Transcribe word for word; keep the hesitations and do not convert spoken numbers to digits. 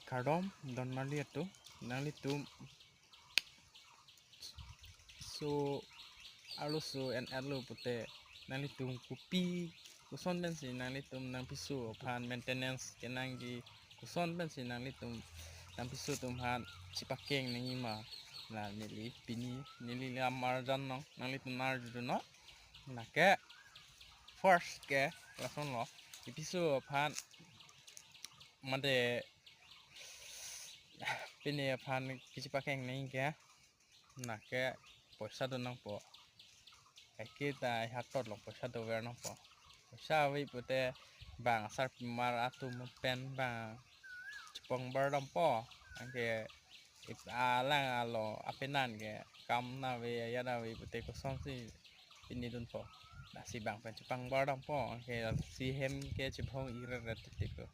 Kardom, don marli atum, nanglitum so arloso en-etlo pute nanglitum kopi koson pensi nanglitum nangpiso aphan maintenance kenangji, koson pensi nanglitum nangpiso atum aphan chepakeng nangji ma. La neli pini neli lam arjan nong, nanglitum arjudun nong. Lake first ke lasonlo, ipiso aphan mate pini aphan kachepakeng nangji ke, lake poisa do nangpo. Eke ta hatot along poisa dover nangpo. Poisa ave pute bang asarpimar atum pen bang chepong bar dampo. Anke ip-, alang alo apenan ke kam nave, ajat nave pute kosonsi pini dunpo. Lasi bang pen chepong bar dampo. Anke si hem ke chepong ireret titiko.